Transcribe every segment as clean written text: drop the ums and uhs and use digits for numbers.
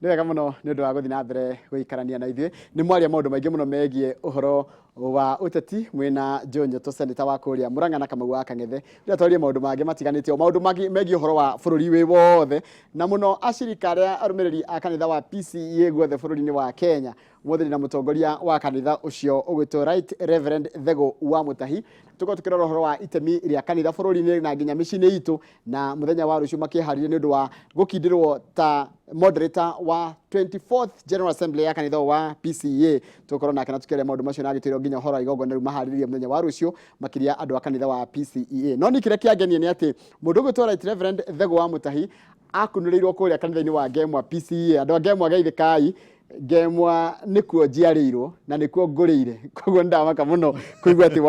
Nĩ wega mũno nĩ ũndũ wa gũthiĩ na mbere gũikarania na ithuĩ. Nĩ mwaria maũndũ maingĩ mũno megiĩ ũhoro wa ũteti mwĩna Joe Nyoto, senator wa kũrĩa Murang'a na Kamau wa Kang'ethe. Rĩrĩa twarie maũndũ mangĩ matiganĩte o maũndũ mangĩ megiĩ ũhoro wa bũrũri wĩ wothe na mũno acirika arĩa arũmĩrĩri a kanitha wa PCEA guothe bũrũri-inĩ wa Kenya. Ũmũthĩ ndĩna mũtongoria wa kanitha ũcio ũgwĩtwo Right Reverend Thegũ wa Mũtahi. Tũkorwo tũkĩrora ũhoro wa itemi rĩa kanitha bũrũri-inĩ na nginya mĩciĩ-inĩ itũ na mũthenya wa rũciũ makĩharĩria nĩ ũndũ wa gũkindĩrwo ta moderator wa 24th General Assembly ya kanitha wa PCEA. Tũgũkorwo nake na tũkĩaria maũndũ macio na agĩtwĩra nginya ũhoro wa igongona rĩu maharĩrĩrie mũthenya wa rũciũ makĩria andũ a kanitha wa PCEA. No niĩ kĩrĩa kĩangenia nĩ atĩ mũndũ ũgwĩtwo Right Reverend Thegũ wa Mũtahi akunũrĩirwo kũrĩa kanitha-inĩ wa Ngemwa PCEA. Andũ a Ngemwa geithĩkai. Ngemwa nĩkuo njiarĩirwo na nĩkuo ngũrĩire, koguo nĩndamaka mũno kũigua atĩ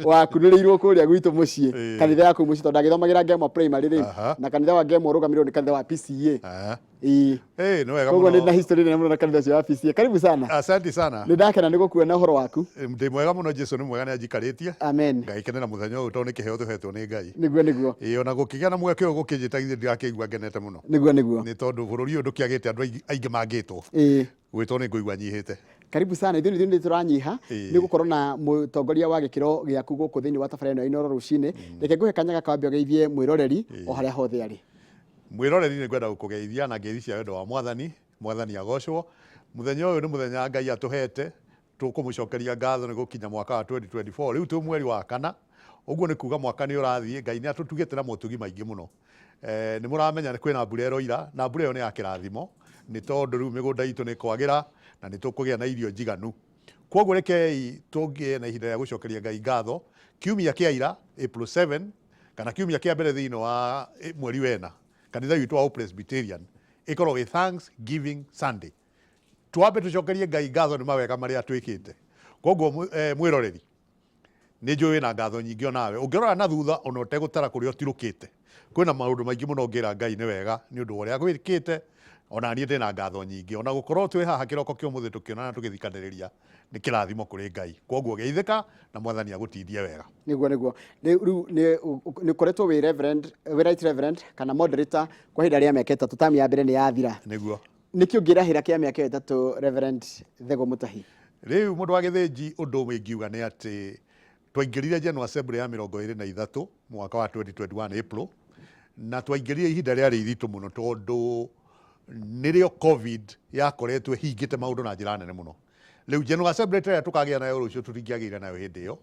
wakunũrĩirwo kũrĩa gwitũ mũciĩ, kanitha ya kũu mũciĩ, tondũ ndagĩthomagĩra Ngemwa Primary rĩ, na kanitha wa Ngemwa ũrũgamĩrĩirwo nĩ kanitha wa PCEA. Ĩĩ. Ĩĩ, nĩ wega Koguo mũno. nĩ na history nene mũno na kanitha ũcio wa PCEA. Karibu sana. Asante sana. Nĩ ndakena nĩ gũkuona ũhoro waku. Ndĩ mwega mũno, Jesu nĩ mwega, nĩ anjikarĩtie. Amen. Ngagĩkenera mũthenya ũyũ tondũ nĩ kĩheo tũhetwo nĩ Ngai. Nĩguo nĩguo. Ĩĩ, ona gũkĩgĩa na mweke ũyũ gũkĩnjĩta githĩ ndirakĩigua ngenete mũno. Nĩguo nĩguo. Nĩ tondũ bũrũri ũyũ ndũkĩagĩte andũ aingĩ mangĩtwo. Gwĩtwo nĩ ngũigua nyihĩte. Karibu sana, ithuĩ nĩ tũranyiha nĩ gũkorwo na mũtongoria wa gĩkĩro gĩaku gũkũ thĩinĩ wa tabarĩra ĩno ya Inooro rũcinĩ. Reke ngũhe kanya gaka wambe ũgeithie mwĩroreri o harĩa hothe arĩ. Mwĩroreri, nĩ ngwenda gũkũgeithia na ngeithi cia wendo wa Mwathani. Mwathani agocwo. Mũthenya ũyũ nĩ mũthenya Ngai atũhete, tũkũmũcokeria ngatho nĩ gũkinya mwaka wa 2024. Rĩu twĩ mweri wa kana, ũguo nĩ kuga mwaka nĩ ũrathiĩ. Ngai nĩ atũtugĩte na motugi maingĩ mũno. Nĩ mũramenya kwĩna mbura ĩroira, na mbura ĩyo nĩ ya kĩrathimo, nĩ tondũ rĩu mĩgũnda itũ nĩ ĩkwagĩra na nĩ tũkũgĩa na irio njiganu. Kwoguo rekei tũgĩe na ihinda rĩa gũcokeria Ngai ngatho. Kiumia kĩa ira, April 7, kana kiumia kĩa mbere thĩinĩ wa mweri wena, kanitha witũ wa Presbyterian ĩkoragwo ĩ Thanksgiving Sunday. Twambe tũcokerie Ngai ngatho nĩ mawega marĩa atwĩkĩte. Kwoguo mwĩroreri, nĩ njũĩ wĩna ngatho nyingĩ onawe. Ũngĩrora na thutha ona ũtegũtara kũrĩa ũtirũkĩte, kwĩna maũndũ maingĩ mũno ũngĩra Ngai nĩ wega nĩ ũndũ wa ũrĩa agwĩkĩte. Ona niĩ ndĩna ngatho nyingĩ. Ona gũkorwo twĩ haha kĩroko kĩa ũmũthĩ tũkĩonana tũgĩthikanĩrĩria nĩ kĩrathimo kũrĩ Ngai. Kwoguo geithĩka na Mwathani agũtindie wega. Nĩguo nĩguo. Rĩu nĩ ũkoretwo wĩ reverend, wĩ right reverend kana moderator kwa ihinda rĩa mĩaka 3, term ya mbere nĩ yathira. Nĩguo. Nĩkĩ ũngĩrahĩra kĩa mĩaka ĩyo 3, Reverend Thegũ Mũtahi? Rĩu mũndũ wa gĩthĩnji, ũndũ ũmwe ingiuga nĩ atĩ twaingĩrire General Assembly ya 23 mwaka wa 2021 April, na twaingĩrire ihinda rĩarĩ iritũ mũno tondũ nĩrĩo COVID yakoretwo ĩhingĩte maũndũ na njĩra nene mũno. Rĩu General Assembly ta ĩrĩa tũkagĩa nayo rũciũ tũtingĩagĩire nayo hĩndĩ ĩyo,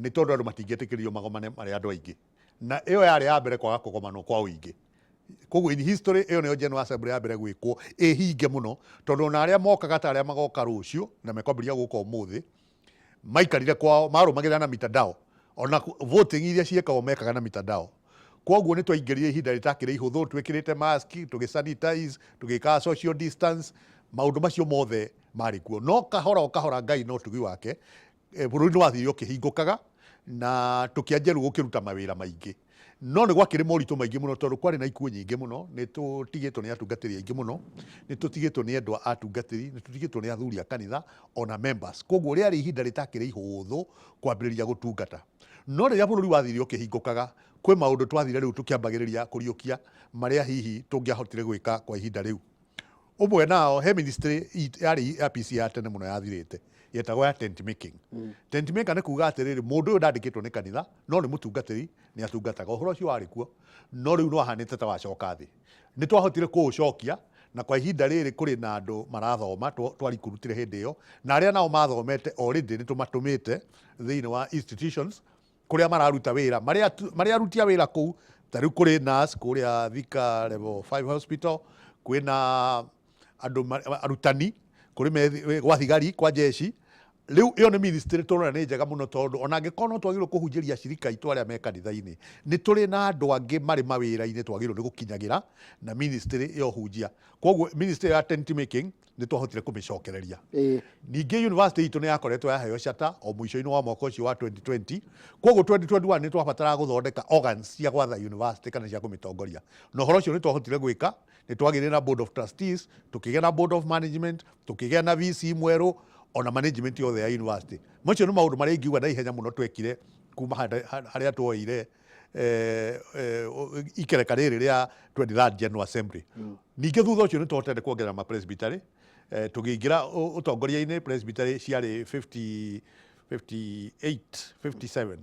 nĩ tondũ andũ matingĩetĩkĩririo magomane marĩ andũ aingĩ. Na ĩyo yarĩ ya mbere kwaga kũgomanwo kwa ũingĩ. Koguo in history ĩyo nĩyo General Assembly ya mbere gwĩkwo ĩhinge mũno, tondũ ona arĩa mokaga ta arĩa magoka rũciũ na mekwambĩrĩria gũka ũmũthĩ, maikarire kwao, marũmagĩrĩra na mitandao. Ona voting iria ciĩkagwo mekaga na mitandao. Koguo nĩ twaingĩrire ihinda rĩtakĩrĩ ihũthũ, twĩkĩrĩte mask, tũgĩ sanitize, tũgĩkaga social distance, maũndũ macio mothe marĩ kuo. No kahora o kahora Ngai na ũtugi wake, bũrũri nĩ wathire ũkĩhingũkaga na tũkĩanjia rĩu gũkĩruta mawĩra maingĩ. No nĩ gwakĩrĩ moritũ maingĩ mũno tondũ kwarĩ na ikuũ nyingĩ mũno, nĩ tũtigĩtwo nĩ atungatĩri aingĩ mũno, nĩ tũtigĩtwo nĩ endwa a atungatĩri, nĩ tũtigĩtwo nĩ athuri a kanitha ona members. Koguo rĩarĩ ihinda rĩtakĩrĩ ihũthũ kwambĩrĩria gũtungata. No rĩrĩa bũrũri wathire ũkĩhingũkaga, kwĩ maũndũ twathire rĩu tũkĩambagĩrĩria kũriũkia marĩa hihi tũngĩahotire gwĩka kwa ihinda rĩu. Ũmwe nao, he ministry yarĩ ya PC ya tene mũno yathirĩte, yetagwo ya tent making. Tent maker nĩ kuga atĩrĩrĩ, mũndũ ũyũ ndandĩkĩtwo nĩ kanitha, no nĩ mũtungatĩri, nĩ atungataga. Ũhoro ũcio warĩ kuo, no rĩu nĩ wahanĩte ta wacoka thĩ. Nĩ twahotire kũũcokia, na kwa ihinda rĩrĩ kũrĩ na andũ marathoma, twarikurutire hĩndĩ ĩyo, na arĩa nao mathomete already nĩ tũmatũmĩte thĩinĩ wa institutions kũrĩa mararuta wĩra, marĩ aruti a wĩra kũu. Ta rĩu kũrĩ nurse kũrĩa Thika Level 5 Hospital, kwĩna andũ arutani, kũrĩ gwa thigari, kwa jeshi. Rĩu ĩyo nĩ ministry tũrona nĩ njega mũno, tondũ ona angĩkorwo no twagĩrĩirwo kũhunjĩria acirika aitũ arĩa me kanitha-inĩ, nĩ tũrĩ na andũ angĩ marĩ mawĩra-inĩ twagĩrĩirwo nĩ gũkinyagĩra na ministry ya ũhunjia. Koguo ministry ya tent making nĩ twahotire kũmĩcokereria. Ningĩ university itũ nĩ yakoretwo yaheo charter o mũico-inĩ wa mwaka ũcio wa 2020. Koguo 2021 nĩ twabataraga gũthondeka organs cia gwatha university kana cia kũmĩtongoria. Na ũhoro ũcio nĩ twahotire gwĩka, nĩ twagĩire na board of trustees, tũkĩgĩa na board of management, tũkĩgĩa na VC mwerũ, ona management yothe ya university. Macio nĩ maũndũ marĩa ingiuga na ihenya mũno twekire kuma harĩa tuoire ikereka rĩrĩ rĩa 23rd General Assembly. Ningĩ thutha ũcio nĩ tũhotete kuongerera ma presbytery, tũgĩingĩra ũtongoria-inĩ presbytery ciarĩ 50 58 57,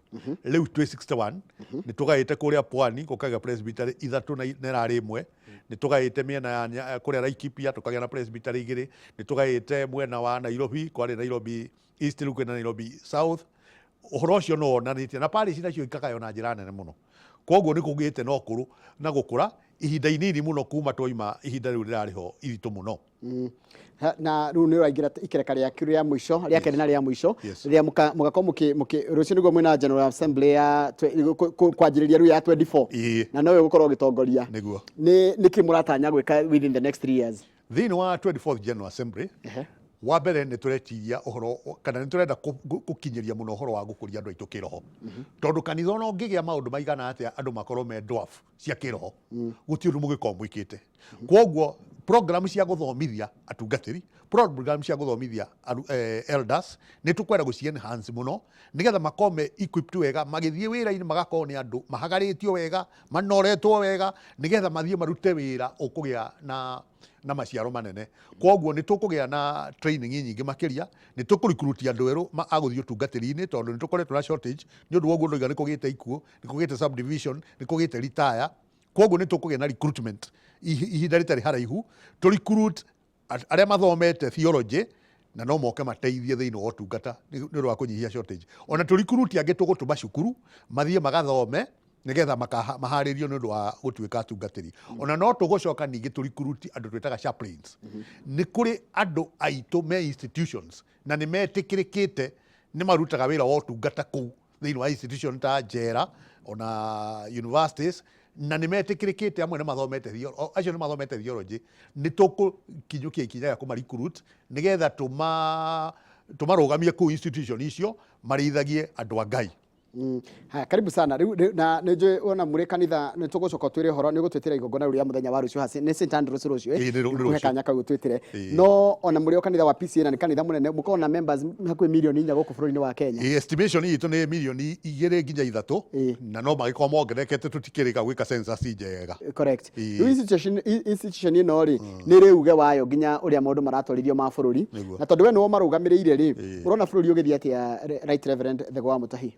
rĩu twĩ 61. Nĩ tũgaĩte kũrĩa Pwani gũkagĩa presbytery ithatũ na ĩrarĩ ĩmwe. Nĩ tũgaĩte mĩena ya kũrĩa Laikipia tũkagĩa na presbytery igĩrĩ. Nĩ tũgaĩte mwena wa Nairobi, kwarĩ Nairobi East, rĩu kwĩna Nairobi South. Ũhoro ũcio no wonanĩtie na parish nacio ikagaywo na njĩra nene mũno. Koguo nĩ kũgĩte na ũkũrũ na gũkũra ihinda inini mũno kuma twaima ihinda rĩu rĩrarĩ ho iritũ mũno. Na rĩu nĩ ũraingĩra ikereka rĩaku rĩa mũico, rĩa kerĩ na rĩa mũico, rĩrĩa mũgakorwo mũkĩ rũciũ nĩguo mwĩna General Assembly ya kwanjĩrĩria rĩu ya 24, na nowe ũgũkorwo ũgĩtongoria. Nĩguo. Nĩ nĩkĩ mũratanya gwĩka within the next 3 years? Thĩinĩ wa 24th General Assembly, wa mbere nĩ tũretiria ũhoro kana nĩ tũrenda gũkinyĩria mũno ũhoro wa gũkũria andũ aitũ kĩroho, tondũ kanitha ona ũngĩgĩa maũndũ maigana atĩa, andũ makorwo me dwarf cia kĩroho, gũtirĩ ũndũ mũgĩkorwo mwĩkĩte. Kwoguo program cia gũthomithia atungatĩri, program cia gũthomithia elders, nĩ tũkwenda gũci enhance mũno nĩgetha makorwo me equipped wega magĩthiĩ wĩra-inĩ, magakorwo nĩ andũ mahagarĩtio wega, manoretwo wega, nĩgetha mathiĩ marute wĩra ũkũgĩa na maciaro manene. Kwoguo nĩ tũkũgĩa na training nyingĩ makĩria, nĩ tũkũrikruti andũ erũ a gũthiĩ ũtungatĩri-inĩ, tondũ nĩ tũkoretwo na shortage nĩ ũndũ wa ũguo ndoiga, nĩ kũgĩte ikuũ, nĩ kũgĩte subdivision, nĩ kũgĩte retire. Kwoguo nĩ tũkũgĩa na recruitment ihinda rĩtarĩ haraihu, tũ recruit arĩa mathomete theology na no moke mateithie thĩinĩ wa ũtungata nĩ ũndũ wa kũnyihia shortage. Ona tũ recruit angĩ tũgũtũma cukuru mathiĩ magathome nĩgetha maharĩrio nĩ ũndũ wa gũtuĩka atungatĩri. Ona no tũgũcoka ningĩ tũ recruit andũ twĩtaga chaplains. Nĩ kũrĩ andũ aitũ me institutions na nĩ metĩkĩrĩkĩte, nĩ marutaga wĩra wa ũtungata kũu thĩinĩ wa institution ta njera ona universities, na nĩ metĩkĩrĩkĩte, amwe nĩ mathomete acio nĩ mathomete theology. Nĩ tũkũkinyũkia ikinya rĩa kũma recruit nĩgetha tũmarũgamie kũu institution icio marĩithagie andũ a Ngai. Haya, karibu sana. Rĩu na nĩ njũĩ ona mũrĩ kanitha nĩ tũgũcoka twĩre ũhoro, nĩ ũgũtwĩtĩra igongona rĩu rĩa mũthenya wa rũciũ hasi nĩ St Andrews rũciũ, eh? Ĩĩ, nĩ Nĩkũhe rũciũ. kanya kau ũtwĩtĩre. No ona mũrĩ o kanitha wa PCEA, na nĩ kanitha mũnene, mũkoragwo na members hakuhĩ 4 milioni gũkũ bũrũri-inĩ wa Kenya. Ĩĩ, estimation itũ nĩ 2 milioni nginya 3, na no magĩkorwo mongererekete, tũtikĩrĩka gwĩka census njega. Correct. Rĩu institution ĩno rĩ, nĩ ĩrĩ uge wayo nginya ũrĩa maũndũ maratwarithio ma bũrũri. Na tondũ we nĩwe ũmarũgamĩrĩire rĩ, ũrona bũrũri ũgĩthiĩ atĩa, Right Reverend Thegwa wa Mũtahi?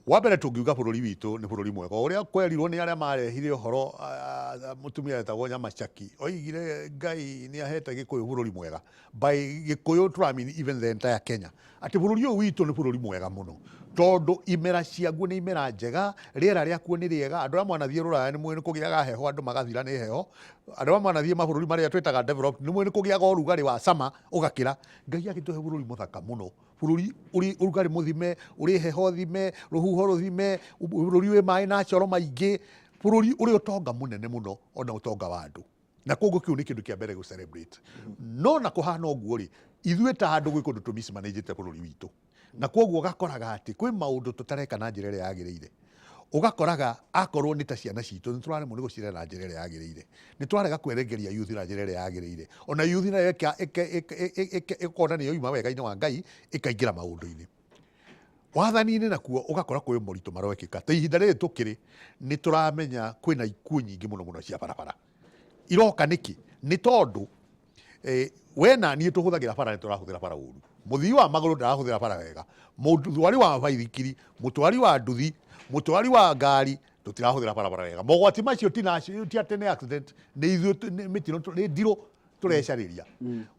Wa mbere tũngiuga bũrũri witũ nĩ bũrũri mwega. O ũrĩa kwerirwo nĩ arĩa marehire ũhoro, mũtumia wetagwo Nyamachaki oigire Ngai nĩ ahete Gĩkũyũ bũrũri mwega. By Gĩkũyũ tũramini even the entire Kenya, atĩ bũrũri ũyũ witũ nĩ bũrũri mwega mũno, tondũ imera ciaguo nĩ imera njega, rĩera rĩakuo nĩ rĩega. Andũ arĩa mwanathiĩ rũraya nĩ mũĩ nĩ kũgĩaga heho, andũ magathira nĩ heho. Andũ arĩa mwanathiĩ mabũrũri marĩa twĩtaga developed nĩ mũĩ nĩ kũgĩaga ũrugarĩ wa summer ũgakĩra. Ngai agĩtũhe bũrũri mũthaka mũno, bũrũri ũrĩ ũrugarĩ mũthime, ũrĩ heho thime, rũhuho rũthime, bũrũri wĩ maĩ natural maingĩ, bũrũri ũrĩ ũtonga mũnene mũno, ona ũtonga wa andũ. Na koguo kĩu nĩ kĩndũ kĩa mbere gũ celebrate. No na kũhana ũguo rĩ, ithuĩ ta andũ gwĩ kũndũ tũ mismanagete bũrũri witũ, na koguo ũgakoraga atĩ kwĩ maũndũ tũtareka na njĩra ĩrĩa yagĩrĩire. Ũgakoraga akorwo nĩ ta ciana citũ, nĩ tũraremwo nĩ gũcirera na njĩra ĩrĩa yagĩrĩire, nĩ twarega kwerengeria youth na njĩra ĩrĩa yagĩrĩire. Ona youth nayo ĩkona nĩ yoima wega-inĩ wa Ngai, ĩkaingĩra maũndũ-inĩ wathani-inĩ, nakuo ũgakora kwĩ moritũ marekĩka. Ta ihinda rĩrĩ tũkĩrĩ, nĩ tũramenya kwĩna ikuũ nyingĩ mũno mũno cia barabara iroka. Nĩkĩ? Nĩ tondũ we na niĩ tũhũthagĩra bara, nĩ tũrahũthĩra bara ũru. Mũthii wa magũrũ ndarahũthĩra bara wega, mũtwari wa baithikiri, mũtwari wa nduthi, mũtwari wa ngari, tũtirahũthĩra barabara wega. Mogwati macio ti atĩ nĩ accident, nĩ ithuĩ nĩ mĩtino, nĩ ndirũ tũrecarĩria.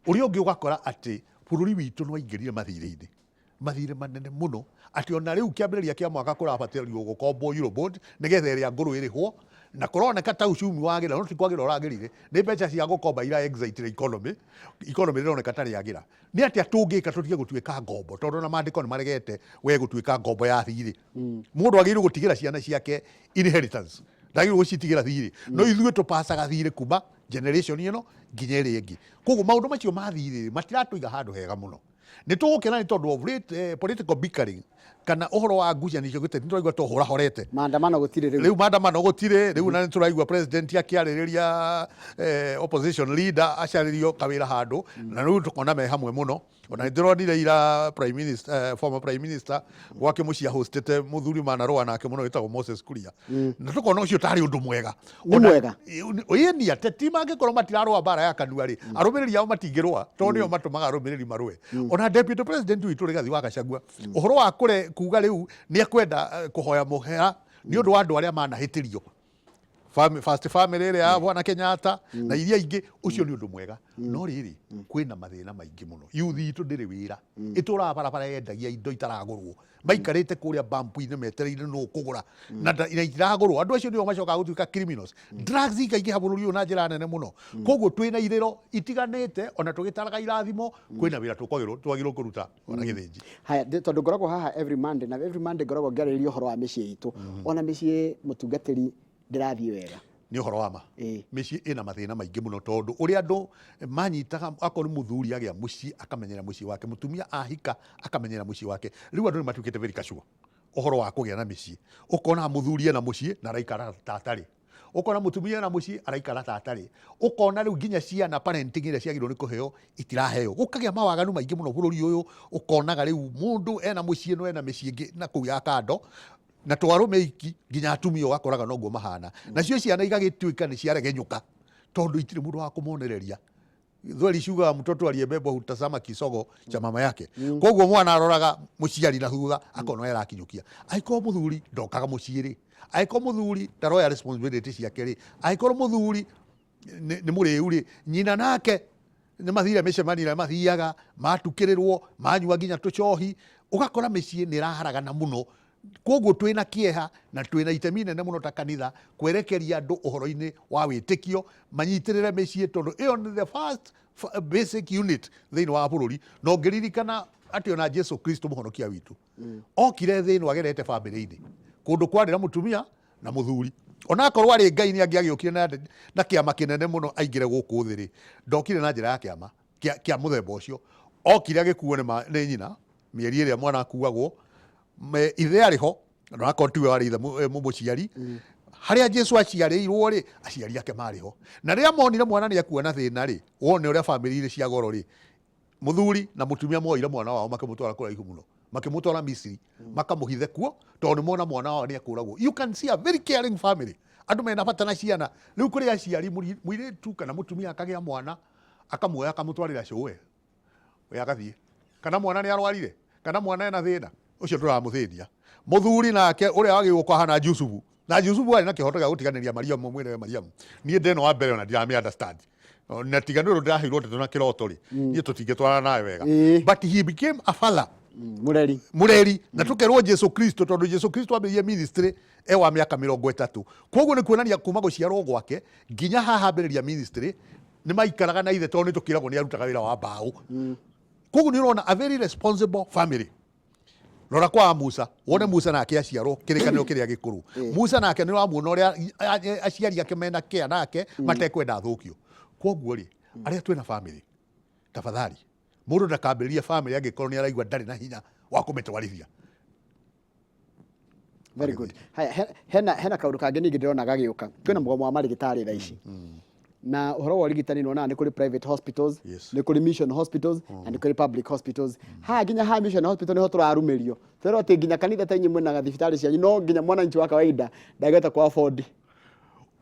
Ũrĩa ũngĩ ũgakora atĩ bũrũri witũ nĩ waingĩrire mathirĩ-inĩ, mathirĩ manene mũno, atĩ ona rĩu kĩambĩrĩria kĩa mwaka kũrabatario gũkombwo Eurobond nĩgetha ĩrĩa ngũrũ ĩrĩhwo, na kũroneka ta uchumi wagĩra, no ti kwagĩra ũragĩrire, nĩ mbeca cia gũkomba ira excite economy. Economy ĩroneka ta rĩagĩra. Nĩ atĩa tũngĩka tũtige gũtuĩka ngombo? Tondũ ona maandĩko nĩ maregete we gũtuĩka ngombo ya thirĩ. Mũndũ agĩrĩirwo gũtigĩra ciana ciake inheritance, ndagĩrĩirwo gũcitigĩra thirĩ. No ithuĩ tũpacaga thirĩ kuma generation ĩno nginya ĩrĩa ĩngĩ. Koguo maũndũ macio ma thirĩ matiratũiga handũ hega mũno. Nĩ tũgũkena nĩ tondũ of late, political bickering Kana ũhoro wa ngucanio cia gĩũteti nĩtũraigua ta ũhorahorete. Maandamano gũtirĩ rĩu. Rĩu maandamano gũtirĩ rĩu, na nĩtũraigua president akĩarĩrĩria opposition leader acarĩrio kawĩra handũ, na rĩu tũkona me hamwe mũno. Ona nĩndĩronire ira prime minister, former prime minister gwake mũciĩ ahostete mũthuri manarũa nake mũno wĩtagwo Moses Kuria, na tũkona ũcio tarĩ ũndũ mwega. Nĩ mwega. Ĩni ateti mangĩkorwo matirarũa mbara ya kanua rĩ, arũmĩrĩri ao matingĩrũa, tondũ nĩo matũmaga arũmĩrĩri marũe. Ona deputy president witũ Rigathi wa Gachagua, ũhoro wa kũre kuga rĩu nĩ ekwenda kũhoya mũhera nĩ ũndũ wa andũ arĩa manahĩtĩrio, first family ĩrĩa ya bwana Kenyatta na iria ingĩ, ũcio nĩ ũndũ mwega. No rĩrĩ, kwĩna mathĩna maingĩ mũno. Youth itũ ndĩrĩ wĩra, ĩtũraga barabara yendagia indo itaragũrwo, maikarĩte kũrĩa bampu-inĩ metereire nũ kũgũra na itiragũrwo. Andũ acio nĩo macokaga gũtuĩka criminals. Drugs ikaingĩha bũrũri ũyũ na njĩra nene mũno. Koguo twĩna irĩro itiganĩte, ona tũgĩtaraga irathimo, kwĩna wĩra twagĩrĩirwo kũruta ona gĩthĩnji. Haya, tondũ ngoragwo haha every Monday, na every Monday ngoragwo ngĩarĩrĩria ũhoro wa mĩciĩ itũ. Ona mĩciĩ, mũtungatĩri, ndĩrathiĩ wega. Nĩ ũhoro wa ma. Mĩciĩ ĩna mathĩna maingĩ mũno, tondũ ũrĩa andũ manyitaga, akorwo nĩ mũthuri agĩa mũciĩ akamenyera mũciĩ wake, mũtumia ahika akamenyera mũciĩ wake, rĩu andũ nĩ matuĩkĩte very casual ũhoro wa kũgĩa na mĩciĩ. Ũkona mũthuri ena mũciĩ na araikara ta atarĩ, ũkona mũtumia ena mũciĩ araikara ta atarĩ, ũkona rĩu nginya ciana parenting ĩrĩa ciagĩrĩirwo nĩ kũheo itiraheo, gũkagĩa mawaganu maingĩ mũno bũrũri ũyũ. Ũkonaga rĩu mũndũ ena mũciĩ no ena mĩciĩ ĩngĩ na kũu ya kando, na to arũme iki, nginya atumia ũgakoraga noguo mahana. Nacio ciana igagĩtuĩka nĩ ciaregenyũka tondũ itirĩ mũndũ wa kũmonereria. Thweri ciugaga mtoto aliyebebwa hutazama kisogo cha mama yake. Koguo mwana aroraga mũciari na thutha akona ũrĩa arakinyũkia. Angĩkorwo mũthuri ndokaga mũciĩ rĩ, angĩkorwo mũthuri ndaroya responsibility ciake rĩ, angĩkorwo mũthuri nĩ mũrĩu rĩ, nyina nake nĩ mathire mĩcemanio ĩrĩa mathiaga matukĩrĩrwo, manyua nginya tũcohi, ũgakora mĩciĩ nĩ ĩraharagana mũno. Koguo twĩna kĩeha na twĩna itemi inene mũno ta kanitha kwerekeria andũ ũhoro-inĩ wa wĩtĩkio manyitĩrĩre mĩciĩ, tondũ ĩyo nĩ the first basic unit thĩinĩ wa bũrũri. Na ũngĩririkana atĩ ona Jesu Kristo mũhonokia witũ okire thĩ ĩno agerete bamĩrĩ-inĩ, kũndũ kwarĩ na mũtumia na mũthuri. Onakorwo arĩ Ngai nĩ angĩagĩũkire na kĩama kĩnene mũno aingĩre gũkũ thĩ rĩ, ndokire na njĩra ya kĩama kĩa mũthemba ũcio. Okire agĩkuo nĩ nyina mĩeri ĩrĩa mwana akuagwo. Ithe arĩ ho, onakorwo tiwe warĩ ithe mũciari. Harĩa Jesu aciarĩirwo rĩ, aciari ake marĩ ho, na rĩrĩa monire mwana nĩ akua na thĩna rĩ, wone ũrĩa bamĩrĩ irĩ cia goro rĩ, mũthuri na mũtumia moire mwana wao makĩmũtwara kũraihu mũno, makĩmũtwara Misiri, makamũhithe kuo tondũ nĩ mona mwana wao nĩ akũragwo. You can see a very caring family, andũ mena bata na ciana. Rĩu kũrĩ aciari, mũirĩtu kana mũtumia akagĩa mwana, akamuoya akamũtwarĩra cũwe, we agathiĩ, kana mwana nĩ arwarire, kana mwana ena thĩna ũcio ndũramũthĩnia. Mũthuri nake ũrĩa wagĩrĩirwo kwahana Jusufu, na Jusufu arĩ na kĩhoto gĩa gũtiganĩria Mariamu mwĩre, "Mariamu, niĩ ndeno wa mbere ona ndiramĩ understand, na tiga nĩ ũndũ ndĩraheirwo ndeto na kĩroto rĩ, niĩ tũtingĩtwarana nawe wega." But he became a father. Mũreri. Mũreri. Na tũkerwo Jesu Kristo, tondũ Jesu Kristo ambĩrĩirie ministry e wa mĩaka 30, koguo nĩ kuonania kuma gũciarwo gwake nginya haha ambĩrĩria ministry nĩ maikaraga na ithe, tondũ nĩ tũkĩragwo nĩ arutaga wĩra wa mbaũ. Koguo nĩ ũrona a very responsible family. Rora kwa Musa wone, Musa nake aciarwo kĩrĩkanĩro kĩrĩa gĩkũrũ, Musa nake nĩ ũramuona ũrĩa aciari ake mena kĩa nake matekwenda athũkio. Koguo rĩ, arĩa twĩna family, tafadhali, mũndũ ndakambĩrĩrie family angĩkorwo nĩ araigua ndarĩ na hinya wa kũmĩtwarithia. Very good. Haya, hena kaũndũ kangĩ ningĩ ndĩrona gagĩũka. Kwĩna mũgomo wa marĩgĩtarĩ thaa ici, na ũhoro wa ũrigitani nĩwonaga nĩ kũrĩ private hospitals, nĩ kũrĩ mission hospitals, na nĩ kũrĩ public hospitals. Haha nginya haha mission hospital nĩho tũrarumĩrio, twerwo atĩ nginya kanitha ta inyuĩ mwĩna thibitarĩ cianyu, no nginya mwananchi wa kawaida ndangĩhota ku afford.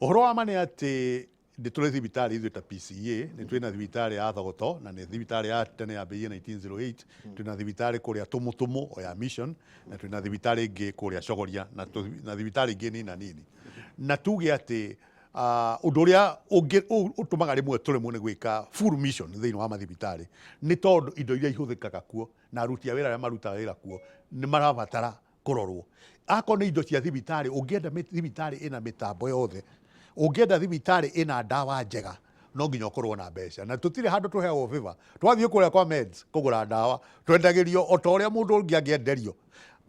Ũhoro wa ma nĩ atĩ nĩ tũrĩ thibitarĩ ithuĩ ta PCEA. Nĩ twĩna thibitarĩ ya Thogoto, na nĩ thibitarĩ ya tene yambĩrĩirie 1908. Twĩna thibitarĩ kũrĩa Tũmũtũmũ o ya mission, na twĩna thibitarĩ ĩngĩ kũrĩa Cogoria, na thibitarĩ ingĩ nini na nini. Na tuge atĩ ũndũ ũrĩa ũtũmaga rĩmwe tũremwo nĩ gwĩka full mission thĩinĩ wa mathibitarĩ nĩ tondũ indo iria ihũthĩkaga kuo na aruti a wĩra arĩa marutaga wĩra kuo nĩ marabatara kũrorwo. Akorwo nĩ indo cia thibitarĩ, ũngĩenda thibitarĩ ĩna mĩtambo yothe, ũngĩenda thibitarĩ ĩna ndawa njega, no nginya ũkorwo na mbeca, na tũtirĩ handũ tũheagwo favor. Twathiĩ kũrĩa kwa meds kũgũra ndawa, twendagĩrio o ta ũrĩa mũndũ ũngĩ angĩenderio.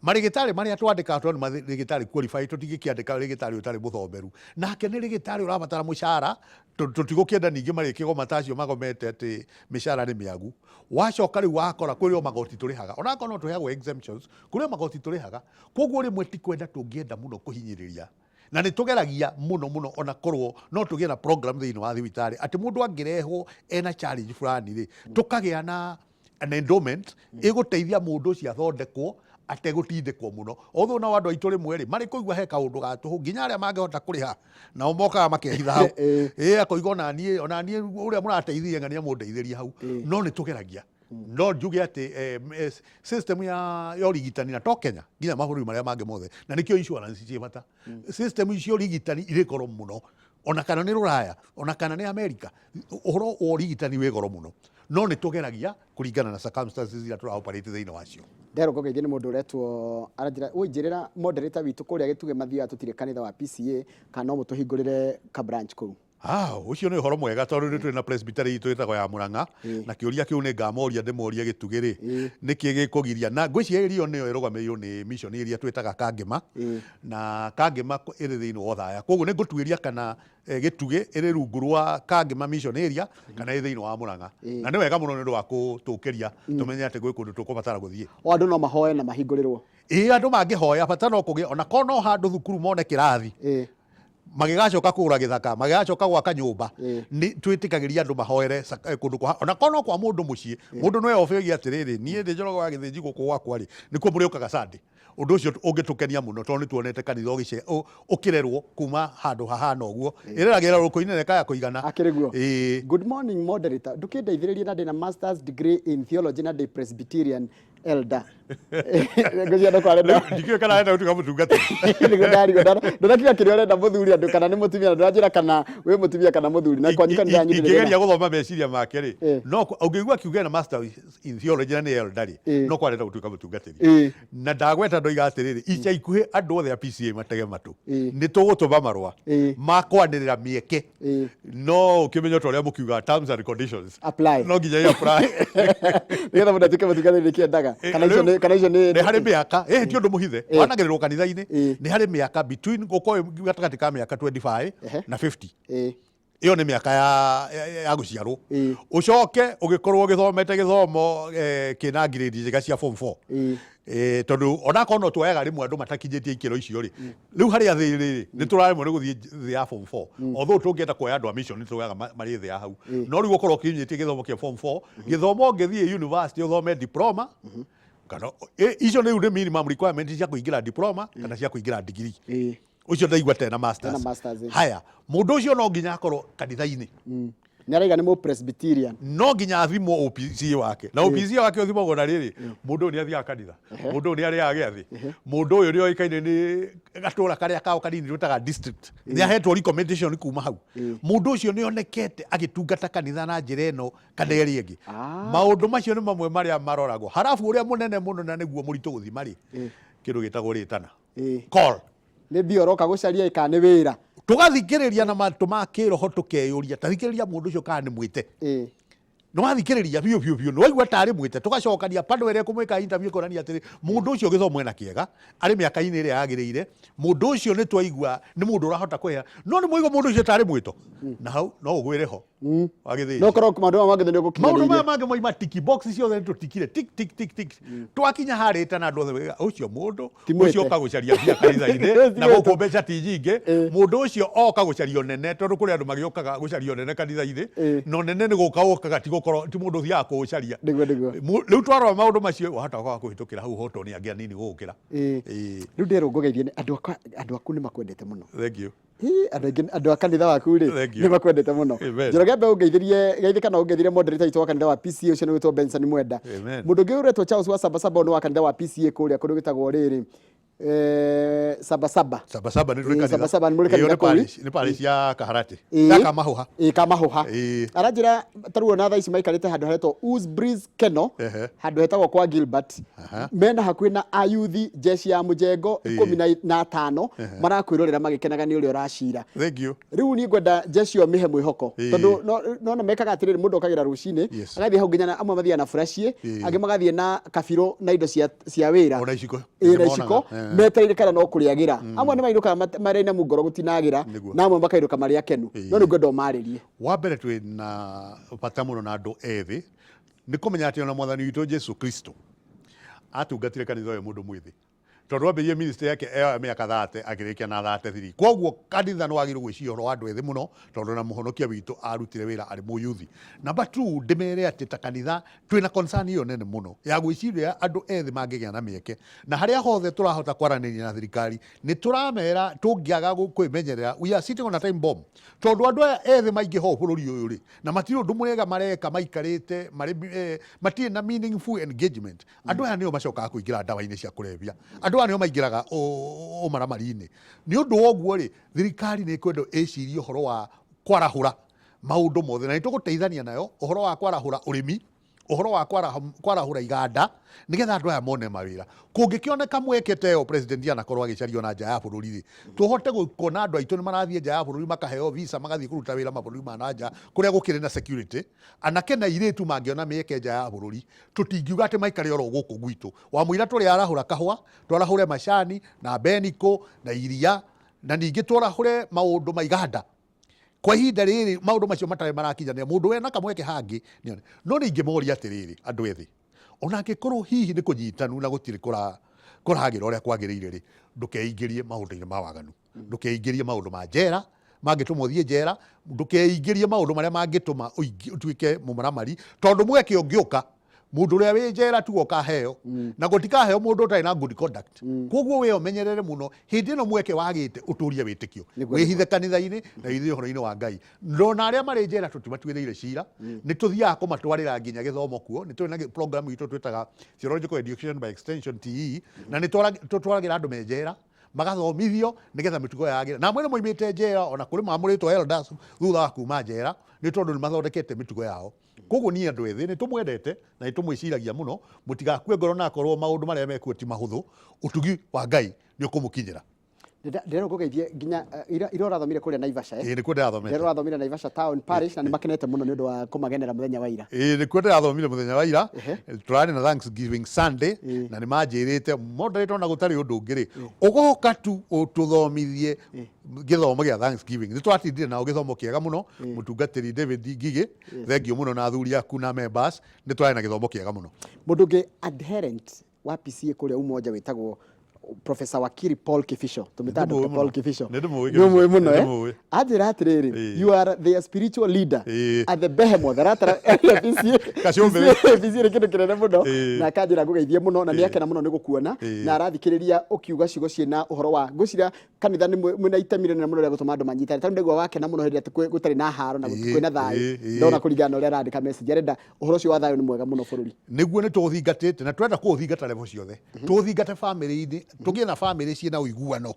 Marĩgĩtarĩ marĩa twandĩkaga tondũ nĩ marĩgĩtarĩ qualified, tũtingĩkĩandĩka rĩgĩtarĩ ũtarĩ mũthomeru. Nake nĩ rĩgĩtarĩ ũrabatara mũcara, tũtigũkĩenda ningĩ marĩkĩgoma ta acio magomete atĩ mĩcara nĩ mĩagu. Wacoka rĩu wakora kwĩrĩ o magoti tũrĩhaga, onakorwo no tũheagwo exemptions, kũrĩ o magoti tũrĩhaga. Koguo rĩmwe ti kwenda tũngĩenda mũno kũhinyĩrĩria, na nĩ tũgeragia mũno mũno ona korwo no tũgĩe na program thĩinĩ wa thibitarĩ atĩ mũndũ angĩrehwo ena challenge fulani rĩ, tũkagĩa na an endowment ĩgũteithia mũndũ ũcio athondekwo ategũtindĩkwo mũno. Although nao andũ aitũ rĩmwe rĩ marĩ kũigua he kaũndũ ga tũhũ nginya arĩa mangĩhota kũrĩha nao mokaga makehitha hau. Ĩ akoiga onaniĩ onaniĩ ũrĩa mũrateithirie ng'ania mũndeithĩrie hau. No nĩ tũgeragia. No njuge atĩ system ya ũrigitani na to Kenya nginya mabũrũri marĩa mangĩ mothe, na nĩkĩo insurance ciĩ bata. System cia ũrigitani irĩ goro mũno, ona kana nĩ Rũraya ona kana nĩ Amerika, ũhoro wa ũrigitani wĩ goro mũno, no nĩ tũgeragia kũringana na circumstances iria tũra operate thĩinĩ wacio. Nderwo ngũgeithie nĩ mũndũ ũretwo aranjĩra woi njĩrĩra moderator witũ kũrĩa Gĩtugĩ mathiaga tũtirĩ kanitha wa PCA kana no mũtũhingũrĩre ka branch kũu. Ah, ũcio nĩ ũhoro mwega tondũ nĩ twĩ na presbytery itũ ĩtagwo ya Mũrang'a na kĩũria kĩu nĩ ngamoria ndĩmorie Gĩtugĩ rĩ nĩkĩ gĩkũgiria na ngwĩciria ĩyo nĩyo ĩrũgamĩrĩirwo nĩ mission ĩrĩa twĩtaga Kangĩma na Kangĩma ĩrĩ thĩinĩ wa Othaya koguo nĩ ngũtuĩria kana Gĩtugĩ ĩrĩ rungu rwa Kangĩma mission area kana ĩ thĩinĩ wa Mũrang'a na nĩ wega mũno nĩ ũndũ wa gũtũkĩria tũmenye atĩ gwĩ kũndũ tũkũbatara gũthiĩ. O andũ no mahoe na mahingũrĩrwo. Ĩĩ andũ mangĩhoya bata no kũgĩe ona korwo no handũ thukuru mone kĩrathi magĩgacoka kũgũra gĩthaka magĩgacoka gwaka nyũmba nĩ twĩtĩkagĩria andũ mahoere kũndũ kwa ona korwo no kwa mũndũ mũciĩ mũndũ no eobe oige atĩrĩrĩ niĩ ndĩ Njoroge wa Gĩthĩnji gũkũ gwakwa rĩ nĩkuo mũrĩũkaga Sunday. Ũndũ ũcio ũngĩtũkenia mũno tondũ nĩ tuonete kanitha ũkĩrerwo kuma handũ hahana ũguo. Ĩreragĩra rũkũ-inĩ na ĩkaya kũigana. Akĩrĩ guo. Ĩĩ. Good morning moderator. Ndũkĩndeithĩrĩrie na ndĩna masters degree in theology na ndĩ Presbyterian elder. Ngũcia ndũkwa arenda. Ndikĩũĩ kana arenda gũtuĩka mũtungatĩri. Nĩguo ndarigwo. Ndũrakiuga kĩrĩa ũrenda mũthuri andũ kana nĩ mũtumia na ndũranjĩra kana wĩ mũtumia kana mũthuri. Na kwanyu kanitha yanyu ndĩrĩ Ingĩgeria gũthoma meciria make rĩ, no ũngĩigua akiuga ena master in theology na nĩ elder rĩ, no kwa arenda gũtuĩka mũtungatĩri. Na ndagweta ndoiga atĩrĩrĩ, ica ikuhĩ andũ othe a PCA matege matũ. Nĩ tũgũtũma marũa ma kwanĩrĩra mĩeke. No ũkĩmenye ta ũrĩa mũkiugaga terms and conditions. Apply. No nginya ĩ apply. Nĩgetha mũndũ atuĩke mũtungatĩri nĩkĩendaga. Kana icio nĩ kana icio nĩ Nĩ harĩ mĩaka, ti ũndũ mũhithe, wanagĩrĩrwo kanitha-inĩ, nĩ harĩ mĩaka between gũkorwo gatagatĩ ka mĩaka 25 na 50. Ĩyo nĩ mĩaka ya gũciarwo. Ũcoke ũgĩkorwo ũgĩthomete gĩthomo kĩna grade njega cia form 4. Tondũ onakorwo no tuoyaga rĩmwe andũ matakinyĩtie ikĩro icio rĩ, rĩu harĩa thĩ rĩ, nĩ tũraremwo nĩ gũthiĩ thĩ ya form 4. Although tũngĩenda kuoya andũ a mission nĩ tuoyaga marĩ thĩ ya hau. No rĩu ũkorwo ũkinyĩtie gĩthomo kĩa form 4, gĩthomo ũngĩthiĩ university ũthome diploma, kana icio rĩu nĩ minimum requirement cia kũingĩra diploma kana cia kũingĩra degree. Ũcio ndaigua tena masters. Tena masters, eh. Haya, mũndũ ũcio no nginya akorwo kanitha-inĩ. Nĩ araiga nĩ mũpresbyterian. No nginya athimwo OPC wake. Na OPC wake ũthimagwo na rĩrĩ, mũndũ ũyũ nĩ athiaga kanitha, mũndũ ũyũ nĩ arĩaga gĩathĩ, mũndũ ũyũ nĩ oĩkaine nĩ gatũra karĩa kao kanini twĩtaga district. Nĩ ahetwo recommendation kuma hau. Mũndũ ũcio nĩ onekete agĩtungata kanitha na njĩra ĩno kana ĩrĩa ĩngĩ. Maũndũ macio nĩ mamwe marĩa maroragwo. Halafu ũrĩa mũnene mũno na nĩguo mũritũ gũthima rĩ, kĩndũ gĩtagwo rĩtana. Call. Nĩ mbia ũroka gũcaria ĩ kana nĩ wĩra? Tũgathikĩrĩria na matũ ma kĩroho tũkeyũria, ta thikĩrĩria mũndũ ũcio kana nĩ mwĩte. Nĩ wathikĩrĩria biũ biũ biũ, nĩ waigua tarĩ mwĩte, tũgacokania panel ĩrĩa ĩkũmwĩka interview ĩkonania atĩrĩ, mũndũ ũcio gĩthomo ena kĩega, arĩ mĩaka-inĩ ĩrĩa yagĩrĩire, mũndũ ũcio nĩ twaigua nĩ mũndũ ũrahota kũheana, no nĩ mwaigua mũndũ ũcio tarĩ mwĩto, na hau no ũgwĩre ho. Wagĩthĩnjwo. No korwo maũndũ maya mangĩ nĩ ũgũkinyanĩirie. Maũndũ maya mangĩ moima tiki box ciothe nĩ tũtikire tik tik tik tik. Twakinya harĩa ĩtana andũ othe moigaga, ũcio mũndũ ũcio oka gũcaria mbia kanitha-inĩ na gũkũ mbeca ti nyingĩ. Mũndũ ũcio oka gũcaria ũnene tondũ kũrĩ andũ magĩũkaga gũcaria ũnene kanitha-inĩ na ũnene nĩ gũka ũkaga ti gũkorwo ti mũndũ ũthiaga kũũcaria. Nĩguo nĩguo. Rĩu twarora maũndũ macio wahota kwaga kũhĩtũkĩra hau ũhotwo nĩ angĩ anini gũgũkĩra. Rĩu nderwo ngũgeithie nĩ andũ aku nĩ makwendete mũno. Thank you. Ĩ, andũ aingĩ andũ a kanitha waku rĩ Thank you. nĩ makwendete mũno. Amen. Njoroge mbe ũngeithĩrie geithĩ kana ũngeithĩrie moderator witũ wa kanitha wa PCA ũcio nĩ gwĩtwo Benson Mwenda. Amen. Mũndũ ũngĩ ũretwo Charles wa Sabasaba nĩ wa kanitha wa PCA kũrĩa kũndũ gwĩtagwo rĩrĩ. Sabasaba. Sabasaba nĩ tũrĩ kanitha. Sabasaba nĩ mũrĩ Ĩyo kanitha nĩ kũu. parish, nĩ parish ya Kaharati. Ĩĩ. Ya Kamahũha. Ĩĩ, Kamahũha. Ĩĩ. Aranjĩra tarĩu ona thaa ici maikarĩte handũ haretwo Usbreeze Keno. Ehe. Handũ hetagwo kwa Gilbert. Aha. Mena hakuhĩ na ayuthi jeshi ya mũjengo Ĩĩ. 15 marakwĩrorera magĩkenaga nĩ ũrĩa ũracira. Thank you. Rĩu niĩ ngwenda jeshi ĩyo mĩhe mwĩhoko. Ĩĩ. Tondũ nona mekaga atĩrĩrĩ, mũndũ okagĩra rũcinĩ agathiĩ hau nginya amwe mathiaga na buraciĩ, angĩ magathiĩ na kabirũ na indo cia wĩra. Ona iciko. Ĩĩ, na Nĩmonaga. iciko metereire kana no kũrĩagĩra. Amwe nĩ mainũkaga marĩ na ngoro gũtinagĩra, na amwe makainũka marĩ akenu. No nĩ ngwenda ũmarĩrie. Wa mbere twĩ na bata mũno na andũ ethĩ nĩ kũmenya atĩ ona mwathani witũ Jesu Kristo atungatire kanitha ũyũ mũndũ mwĩthĩ, tondũ ambĩrĩirie ministry yake ya mĩaka 30 akĩrĩkia na 33. Koguo kanitha nĩ wagĩrĩirwo gwĩciria ũhoro wa andũ ethĩ mũno, tondũ na mũhonokia witũ arutire wĩra arĩ mũyuthi. Number 2, ndĩmere atĩ ta kanitha twĩna concern ĩyo nene mũno ya gwĩciria andũ ethĩ mangĩgĩa na mĩeke, na harĩa hothe tũrahota kwaranĩria na thirikari nĩ tũramera tũngĩaga kwĩmenyerera, we are sitting on a time bomb, tondũ andũ aya ethĩ maingĩha ũũ bũrũri ũyũ rĩ, na matirĩ ũndũ mwega mareka, maikarĩte marĩ matirĩ na meaningful engagement. Andũ aya nĩo macokaga kũingĩra ndawa-inĩ cia kũrebia, andũ aya nĩo maingĩraga ũmaramari-inĩ. Nĩ ũndũ wa ũguo rĩ, thirikari nĩ ĩkwenda ĩcirie ũhoro wa kwarahũra maũndũ mothe, na nĩ tũgũteithania nayo ũhoro wa kwarahũra ũrĩmi, ũhoro wa kwarahũra iganda, nĩgetha andũ aya mone mawĩra. Kũngĩkĩoneka mweke ta ĩyo president anakorwo agĩcario na nja ya bũrũri rĩ, tũhote kuona andũ aitũ nĩ marathiĩ nja ya bũrũri makaheo visa magathiĩ kũruta wĩra mabũrũri ma na nja kũrĩa gũkĩrĩ na security. Anake na airĩtu mangĩona mĩeke nja ya bũrũri, tũtingiuga atĩ maikare oro gũkũ gwitũ. Wamũira tũrĩ arahũra kahũa, twarahũre macani na mbenikũ na iria, na ningĩ twarahũre maũndũ ma iganda. Kwa ihinda rĩrĩ maũndũ macio matarĩ marakinyanĩra, mũndũ wena kamweke hangĩ nĩone. No nĩ ingĩmoria atĩrĩrĩ, andũ ethĩ, ona angĩkorwo hihi nĩ kũnyitanu na gũtirĩ kũragĩra ũrĩa kwagĩrĩire rĩ, ndũkeingĩrie maũndũ-inĩ ma waganu, ndũkeingĩrie maũndũ ma njera mangĩtũma ũthiĩ njera, ndũkeingĩrie maũndũ marĩa mangĩtũma ũtuĩke mũmaramari, tondũ mweke ũngĩũka mũndũ ũrĩa wĩ njera tu ũkaheo, na gũtikaheo mũndũ ũtarĩ na good conduct. Koguo we ũmenyerere mũno hĩndĩ ĩno mweke wagĩte, ũtũrie wĩtĩkio, wĩhithe kanitha-inĩ na wĩhithe ũhoro-inĩ wa Ngai. Ndona arĩa marĩ njera tũtimatuĩrĩire cira, nĩ tũthiaga kũmatwarĩra nginya gĩthomo kuo. Nĩ tũrĩ na program itũ twĩtaga Theological Education by Extension, TE, na nĩ tũtwaragĩra andũ me njera magathomithio nĩgetha mĩtugo yagĩre. Na amwe nĩ moimĩte njera, ona kũrĩ mamũrĩtwo elders thutha wa kuma njera nĩ tondũ nĩ mathondekete mĩtugo yao. Koguo niĩ andũ ethĩ nĩ tũmwendete na nĩ tũmwĩciragia mũno, mũtigakue ngoro na akorwo maũndũ marĩa mekuo ti mahũthũ, ũtugi wa Ngai nĩ ũkũmũkinyĩra. Ndĩrenda ngũgeithie nginya ira ũrathomire kũrĩa Naivasha, eh? Ĩĩ, nĩkuo ndĩrathomete. Ndĩrenda ũrathomire Naivasha Town Parish, na nĩ makenete mũno nĩ ũndũ wa kũmagenera mũthenya wa ira. Ĩĩ, nĩkuo ndĩrathomire mũthenya wa ira. Tũrarĩ na Thanksgiving Sunday, na nĩ manjĩrĩte moderator ona gũtarĩ ũndũ ũngĩ rĩ, ũgoka tu ũtũthomithie gĩthomo gĩa Thanksgiving. Nĩ twatindire nao gĩthomo kĩega mũno, mũtungatĩri David Ngigĩ, thengiũ mũno na athuri aku na members, nĩ twarĩ na gĩthomo kĩega mũno. Mũndũ ũngĩ adherent wa PCA kũrĩa Umoja wĩtagwo Professor Wakili Paul Kibicho, tũmĩtaga Nĩndĩmũĩ Dr. Paul mũno. Kibicho. Nĩndĩmũĩ. Nĩ ũmũĩ mũno, eh? Nĩndĩmũĩ. Anjĩra atĩrĩrĩ, you are their spiritual leader at the behemoth. Aratara PCA. Gacũmbĩrĩ. PCA nĩ kĩndũ kĩnene mũno. Na akanjĩra ngũgeithie mũno na nĩ akena mũno nĩ gũkuona, na arathikĩrĩria ũkiuga ciugo ciĩna ũhoro wa ngwĩciria kanitha nĩ mwĩna itemi rĩnene mũno rĩa gũtũma andũ manyitane, tondũ ndaigua wakena mũno hĩndĩ ĩrĩa gũtarĩ na haro na kwĩna thayũ. Ndona kũringana na ũrĩa arandĩka message, arenda ũhoro ũcio wa thayũ nĩ mwega mũno bũrũri. Nĩguo nĩ tũũthingatĩte na tũrenda kũũthingata level ciothe. Tũũthingate famĩlĩ-inĩ, tũgĩe na famĩlĩ ciĩna ũiguano.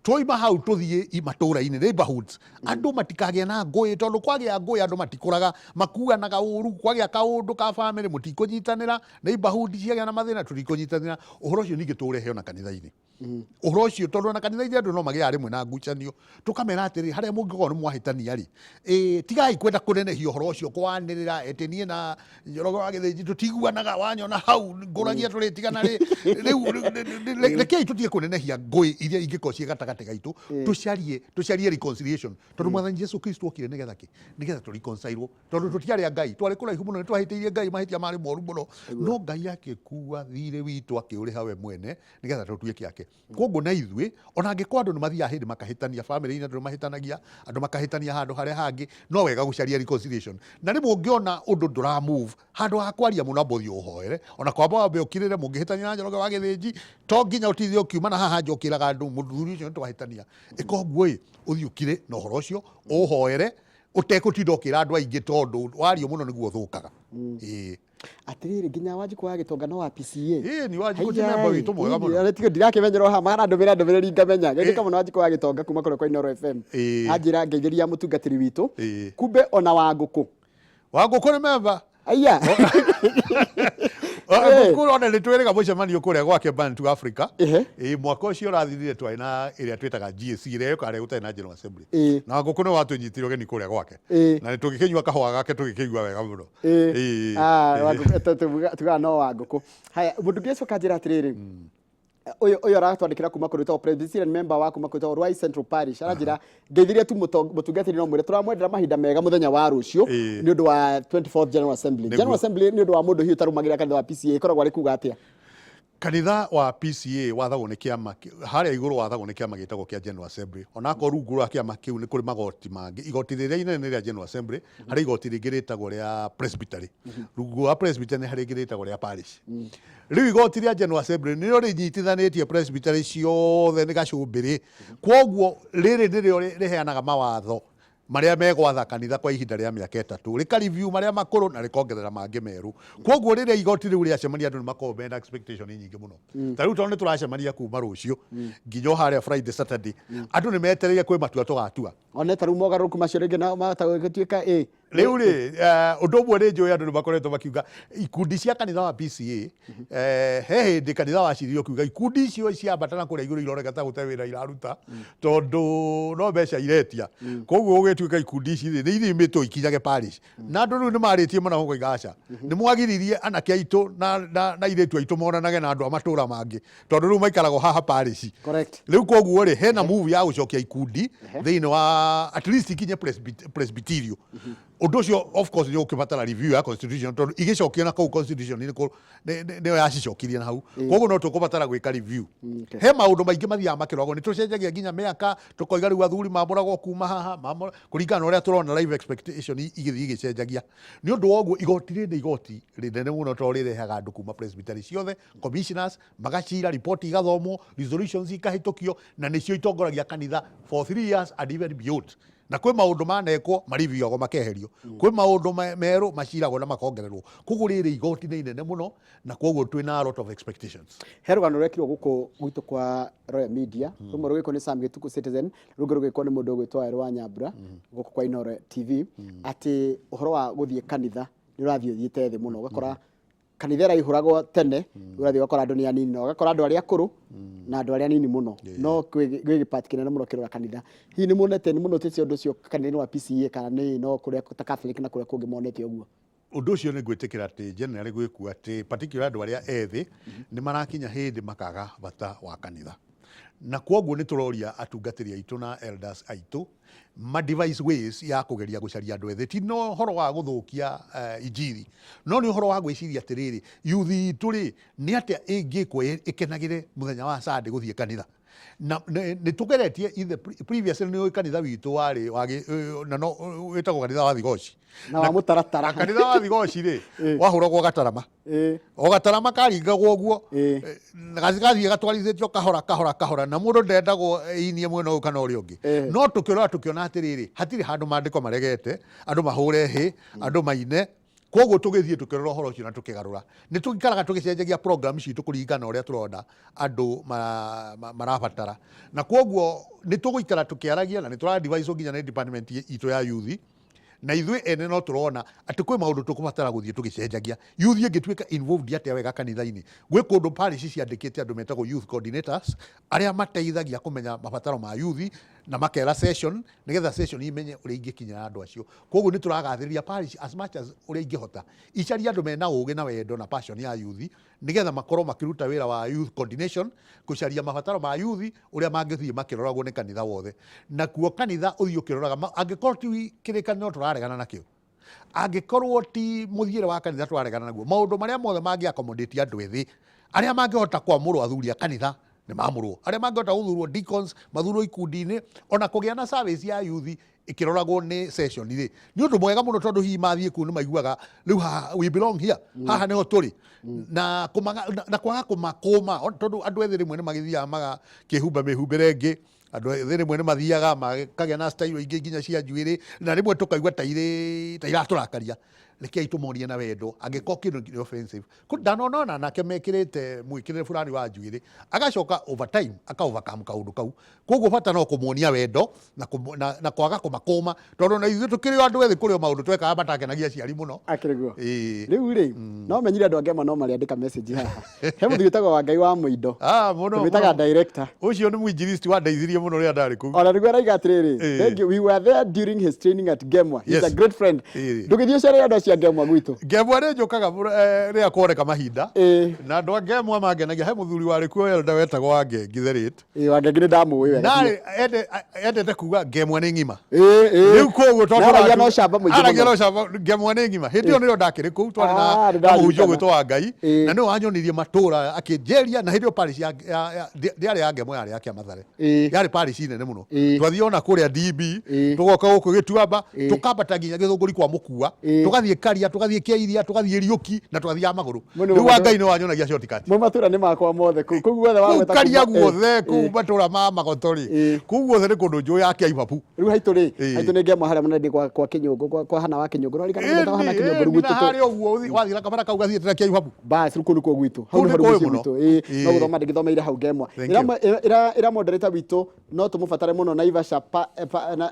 Twauma hau tũthiĩ matũũra-inĩ, neighborhoods, andũ matikagĩe na ngũĩ, tondũ kwagĩa ngũĩ andũ matikũraga, makuanaga ũru, kwagĩa kaũndũ ka famĩlĩ mũtikũnyitanĩra, neighborhood ciagĩa na mathĩna tũtikũnyitanĩra. Ũhoro ũcio ningĩ tũũrehe ona kanitha-inĩ. Ũhoro ũcio tondũ ona kanitha-inĩ andũ no magĩaga rĩmwe na ngucanio, tũkamera atĩrĩ, harĩa mũngĩkorwo nĩ mwahĩtania rĩ, tigai kwenda kũnenehia ũhoro ũcio, kwanĩrĩra atĩ niĩ na Njoroge wa Gĩthĩnji tũtiguanaga, wanyona hau ngũragia tũrĩtigana rĩ. Rĩu rekei tũtige kũnenehia ngũĩ iria ingĩkorwo ciĩ gatagatĩ gaitũ, tũcarie reconciliation, tondũ Mwathani Jesu Kristo okire nĩgetha kĩ? Nĩgetha tũ reconcile, tondũ tũtiarĩ a Ngai, twarĩ kũraihu mũno, nĩ twahĩtĩirie Ngai, mahĩtia marĩ moru mũno, no Ngai akĩkua thirĩ witũ akĩũrĩha we mwene nĩgetha tũtuĩke ake. Koguo na ithuĩ ona angĩkorwo andũ nĩ mathiaga hĩndĩ makahĩtania, famĩlĩ-inĩ andũ nĩ mahĩtanagia, andũ makahĩtania handũ harĩa hangĩ, no wega gũcaria reconciliation. Na rĩmwe ũngĩona ũndũ ndũra move, handũ ha kwaria mũno amba ũthiĩ ũhoere, ona kwamba wambe ũkirĩre, mũngĩhĩtania na Njoroge wa Gĩthĩnji, to nginya ũtinde ũkiuma na haha nja ũkĩraga andũ mũthuri ũcio nĩ twahĩtania. Ĩka ũguo ĩ, ũthiĩ ũkire na ũhoro ũcio, ũhoere, ũtekũtinda ũkĩra andũ aingĩ tondũ waria mũno nĩguo ũthũkaga. Ĩĩ. Atiriri, nginya Wanjikũ wa Gĩtonga no wa PCA? Ĩĩ, ni Wanjikũ ti member witũ mwega mũno. Tigo ndirakĩmenyerwo haha, marandũmĩra ndũmĩrĩri ngamenya. Geithĩka mũno Wanjikũ wa Gĩtonga kuma kũrĩa kwa Inooro FM. Anjĩra ngeithĩria mũtungatĩri witũ. Kumbe ona wa ngũkũ. Wa ngũkũ nĩ member. Aya. Ngũkũ ona nĩ twĩrĩga mũcemanio kũrĩa gwake Bantu Africa. Ĩĩ, mwaka ũcio ũrathirire twarĩ na ĩrĩa twĩtaga GAC, ĩrĩa yũkaga rĩrĩa gũtarĩ na General Assembly. Na ngũkũ nĩ watũnyitire ũgeni kũrĩa gwake. Na nĩ tũgĩkĩnyua kahũa gake tũgĩkĩigua wega mũno. Ah, tugaga no wa ngũkũ. Haya, mũndũ ũngĩ acoka njĩra atĩrĩrĩ, ũyũ aratwandĩkĩra kuma kũrĩ wĩtagwo Presbyterian member wa kuma kũrĩ Ruai Central Parish, aranjĩra ngeithirie tu mũtungatĩri no mwĩre tũramwendera mahinda mega mũthenya wa rũciũ nĩ ũndũ wa 24th General Assembly. General Assembly, nĩ ũndũ wa mũndũ hihi ũtarũmagĩrĩra kanitha wa PCA, ĩkoragwo arĩ kuga atĩa? Kanitha wa PCA wathagwo nĩ kĩama harĩa igũrũ, wathagwo nĩ kĩama gĩtagwo kĩa General Assembly. Onakorwo rungu rwa kĩama kĩu nĩ kũrĩ magoti mangĩ, igoti rĩrĩa inene nĩ rĩa General Assembly, harĩ igoti rĩngĩ rĩtagwo rĩa Presbytery, rungu rwa Presbytery nĩ harĩ rĩngĩ rĩtagwo rĩa parish. Rĩu igoti rĩa General Assembly nĩrĩo rĩnyitithanĩtie presbytery ciothe, nĩ gacũmbĩrĩ. Kwoguo rĩrĩ nĩrĩo rĩheanaga mawatho marĩa megwatha kanitha kwa ihinda rĩa mĩaka 3, rĩka review marĩa makũrũ na rĩkongerera mangĩ merũ. Kwoguo rĩrĩa igoti rĩu rĩacemania, andũ nĩ makoragwo mena expectation nyingĩ mũno. Ta rĩu tondũ nĩ tũracemania kuma rũciũ nginya o harĩa Friday, Saturday, andũ nĩ metereire kwĩ matua tũgatua. One ta rĩu mogarũrũku macio rĩngĩ nao mahota gũgĩtuĩka ĩ? Rĩu rĩ, ũndũ ũmwe nĩ njũĩ andũ nĩ makoretwo makiuga ikundi cia kanitha wa PCA, he hĩndĩ kanitha wacirirwo ũkiuga ikundi icio ciambata na kũrĩa igũrũ ironeka ta gũte wĩra iraruta tondũ no mbeca iretia. Koguo gũgĩtuĩka ikundi ici rĩ, nĩ ithimĩtwo ikinyage parish. Na andũ rĩu nĩ marĩtie mũno makoiga aca, nĩ mwagiririe anake aitũ na airĩtu aitũ monanage na andũ a matũra mangĩ tondũ rĩu maikaragwo haha parish. Rĩu koguo rĩ, hena move ya gũcokia ikundi thĩinĩ wa at least ikinye presbyterial. Ũndũ ũcio of course nĩ ũkĩbatara review ya constitution tondũ igĩcokio na kũu constitution nĩyo yacicokirie na hau. Koguo no tũkũbatara gwĩka review. He maũndũ maingĩ mathiaga makĩroragwo, nĩ tũcenjagia nginya mĩaka, tũkoiga rĩu athuri mamũragwo kuma haha, kũringana na ũrĩa tũrona life expectation igĩthiĩ igĩcenjagia. Nĩ ũndũ wa ũguo igoti rĩrĩ nĩ igoti rĩnene mũno tondũ rĩrehaga andũ kuma presbytery ciothe, commissioners magacira, report igathomwo, resolutions ikahĩtũkio, na nĩcio itongoragia kanitha for 3 years and even beyond. Na kwĩ maũndũ manekwo mariviagwo makeherio, kwĩ maũndũ merũ maciragwo na makongererwo. Koguo rĩrĩ igoti nĩ inene mũno na koguo twĩna a lot of expectations. He rũgano rwekirwo gũkũ gwitũ kwa Royal Media, rũmwe rũgĩkwo nĩ Sam Gĩtukũ Citizen, rũngĩ rũgĩkwo nĩ mũndũ ũgwĩtwo Werũ wa Nyambura gũkũ kwa Inooro TV, atĩ ũhoro wa gũthiĩ kanitha nĩ ũrathiĩ ũthiĩte thĩ mũno. Ũgakora kanitha ĩraihũragwo tene, ũrathiĩ ũgakora andũ nĩ anini, na ũgakora andũ arĩa akũrũ na andũ arĩa anini mũno. No kwĩ gĩpati kĩnene mũno kĩrora kanitha. Hihi nĩ muonete, nĩ mũnotĩte ũndũ ũcio kanitha-inĩ wa PCEA, kana nĩ no kũrĩa ta Catholic na kũrĩa kũngĩ monete ũguo? Ũndũ ũcio nĩ ngwĩtĩkĩra atĩ generally gwĩkuo atĩ particular andũ arĩa ethĩ nĩ marakinya hĩndĩ makaga bata wa kanitha, na kwoguo nĩ tũroria atungatĩri aitũ na elders aitũ ma devise ways ya kũgeria gũcaria andũ ethĩ. Ti no ũhoro wa gũthũkia injiri, no nĩ ũhoro wa gwĩciria atĩrĩrĩ, youth itũ rĩ, nĩ atĩa ĩngĩkwo ĩkenagĩre mũthenya wa Sunday gũthiĩ kanitha? Na nĩ tũgeretie in the previously, nĩ ũĩ kanitha witũ warĩ wa na no wĩtagwo kanitha wa Thigoci. Na wa mũtaratara. Na kanitha wa Thigoci rĩ, wahũragwo gatarama, o gatarama karingagwo ũguo, na gathiĩ gatwarithĩtio kahora kahora kahora, na mũndũ ndendagwo ĩinie mwena ũyũ kana ũrĩa ũngĩ. No tũkĩrora tũkĩona atĩrĩrĩ, hatirĩ handũ maandĩko maregete andũ mahũre hĩ, andũ maine. Koguo tũgĩthiĩ tũkĩrora ũhoro ũcio na tũkĩgarũra. Nĩ tũikaraga tũgĩcenjagia program citũ kũringana na ũrĩa tũrona andũ marabatara, na koguo nĩ tũgũikara tũkĩaragia na nĩ tũra advise nginya nĩ department itũ ya youth. Na ithuĩ ene no tũrona atĩ kwĩ maũndũ tũkũbatara gũthiĩ tũgĩcenjagia. Youth ĩngĩtuĩka involved atĩa wega kanitha-inĩ? Gwĩ kũndũ parish ciandĩkĩte andũ metagwo youth coordinators, arĩa mateithagia kũmenya mabataro ma youth na makera session nĩgetha session imenye ũrĩa ingĩkinyĩra andũ acio. Koguo nĩ tũragathĩrĩria parish as much as ũrĩa ingĩhota icarie andũ mena ũgĩ na wendo na passion ya youth, nĩgetha makorwo makĩruta wĩra wa youth coordination, gũcaria mabataro ma youth ũrĩa mangĩthiĩ makĩroragwo nĩ kanitha wothe. Nakuo kanitha ũthiĩ ũkĩroraga angĩkorwo ti kĩrĩkanĩro tũraregana nakĩo, angĩkorwo ti mũthiĩre wa kanitha tũraregana naguo, maũndũ marĩa mothe mangĩ accommodate andũ ethĩ arĩa mangĩhota kwamũrwo athuri a kanitha nĩ mamũrwo, arĩa mangĩhota gũthurwo deacons mathurwo ikundi-inĩ, ona kũgĩa na service ya youth ĩkĩroragwo nĩ session rĩ, nĩ ũndũ mwega mũno tondũ hihi mathiĩ kũu nĩ maiguaga rĩu haha we belong here, haha nĩho tũrĩ. Na kwaga kũmakũma tondũ andũ ethĩ rĩmwe nĩ magĩthiaga magakĩhumba mĩhumbĩre ĩngĩ, andũ ethĩ rĩmwe nĩ mathiaga makagĩa na style ingĩ nginya cia njuĩrĩ, na rĩmwe tũkaigua ta irĩ ta iratũrakaria. Rekei tũmonie na wendo angĩkorwo kĩndũ nĩ offensive. Ndanona nake mekĩrĩte mwĩkĩrĩre fulani wa njuĩrĩ, agacoka over time aka overcome kaũndũ kau. Koguo bata no kũmuonia wendo na, na kwaga kũmakũma, tondũ na ithuĩ tũkĩrĩ o andũ ethĩ kũrĩ o maũndũ twekaga matakenagia aciari mũno. Akĩrĩ guo. Ĩĩ. Rĩu rĩ, no menyire andũ angĩ amwe no marĩandĩka message haha. He mũthuri wĩtagwo Wangai wa Mũindo. Ah, mũno. Tũmwĩtaga director. Ũcio nĩ mwinjilisti wandeithirie mũno rĩrĩa ndarĩ kũu. Ona nĩguo araiga atĩrĩrĩ, thank you, we were there during his training at Gemwa. He's a great friend. Ndũgĩthiĩ ũcerere andũ acio a Gemwa gwitũ. Ngemwa nĩ njũkaga mũno, rĩrĩa kuoneka mahinda. Na andũ a Ngemwa mangenagia. He mũthuri warĩ kuo elder wetagwo Wangengi the late. Ĩĩ, Wangengi nĩ ndamũĩ wega. Narĩ endete kuga Ngemwa nĩ ng'ima. Ĩĩ, ĩĩ. Rĩu koguo tondũ Na aragia na ũcamba mũingĩ aragia mũno. na ũcamba, Ngemwa nĩ ng'ima. Hĩndĩ ĩyo nĩrĩo ndakĩrĩ kũu, twarĩ Ah, nĩ na mũhunjia ndaririkana. ũgwĩtwo wa Ngai, na nĩwe wanyonirie matũra akĩnjĩria, na hĩndĩ ĩyo parish ndĩarĩ ya Ngemwa, yarĩ ya Kĩamathare. Yarĩ parish nene mũno. Twathiĩ ona kũrĩa DB, tũgoka gũkũ Gĩtuamba, tũkambata nginya Gĩthũngũri kwa Mũkua, tũgathiĩ Karia, tũgathiĩ Kĩairia, tũgathiĩ Riũki, na twathiaga magũrũ. Mũno Rĩu mũno. wa Ngai nĩ wanyonagia shortcut. Mo matũra nĩ makwa mothe kũu. Kũu guothe Kũu wagweta Karia kuma- guothe, kũu matũra ma Magoto rĩ, kũu guothe nĩ kũndũ njũĩ ya Kĩaibabu. Rĩu haitũ rĩ, haitũ nĩ Ngemwa harĩa mũnene kwa kwa Kĩnyũngũ, kwa Hana wa Kĩnyũngũ. Nĩwarikana mũthenya wa Hana Kĩnyũngũ rĩu Ĩni, na gwitũ harĩa ũguo wathiĩ na kabara kau gathiĩte na Kĩaibabu. Bas, rĩu kũu nĩkuo gwitũ. Hau Kũu nĩho nĩ rĩu kũĩ mũciĩ mũno. gwitũ. Ĩĩ, no gũthoma ndĩgĩthomeire hau Ngemwa. Thank Ĩra you. ĩra moderator witũ no tũmũbatare mũno Naivasha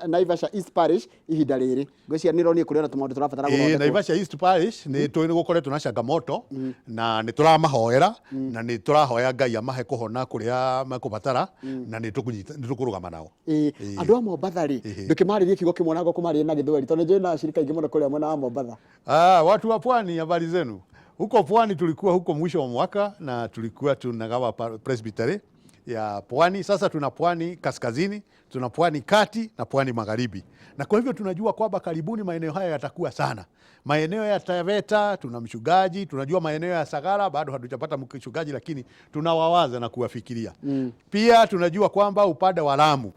Naivasha East Parish ihinda rĩrĩ. Ngwĩciria nĩ ĩronire kũrĩ ona tũmaũndũ tũrabatara Ĩĩ, gũthondekwo. Naivasha East Parish nĩ tũĩ nĩ gũkoretwo na changamoto na nĩ tũramahoera na nĩ tũrahoya Ngai amahe kũhona kũrĩa mekũbatara na nĩ nĩ tũkũrũgama nao. Ĩĩ, andũ a Mombatha rĩ, ndũkĩmarĩrie kiugo kĩmwe na ngũkũmarĩrie na Gĩthweri tondũ nĩ njũĩ na ashirika aingĩ mũno kũrĩa mwena wa Mombatha. Ah, watu wa pwani, habari zenu. Huko pwani tulikuwa huko mwisho wa mwaka na tulikuwa tunagawa presbytery ya pwani. Sasa tuna pwani kaskazini, tuna pwani kati na pwani magharibi, na kwa hivyo tunajua kwamba karibuni maeneo haya yatakuwa sana. Maeneo ya Taveta tuna mchungaji, tunajua maeneo ya Sagara bado hatujapata mchungaji, lakini tunawawaza na kuwafikiria. Pia tunajua kwamba upande wa Lamu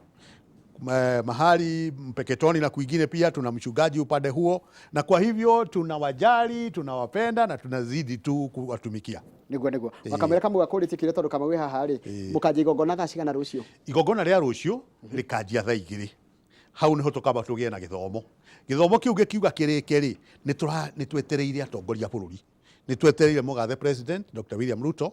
mahali Mpeketoni na kwingine pia tuna mchungaji upande huo, na kwa hivyo tunawajali, tunawapenda na tunazidi tu kuwatumikia. Niguo niguo wakamwira kamwe gakũrĩtie kĩrĩa tondũ kamwe wĩ haha rĩ, mũkanjia igongona thaa cigana rũciũ? Igongona rĩa rũciũ rĩkanjia thaa 2. Hau nĩho tũkamba tũgĩe na gĩthomo. Gĩthomo kĩu gĩkiuga kĩrĩke rĩ, nĩ twetereire atongoria a bũrũri, nĩ twetereire mũgathe President Dr. William Ruto,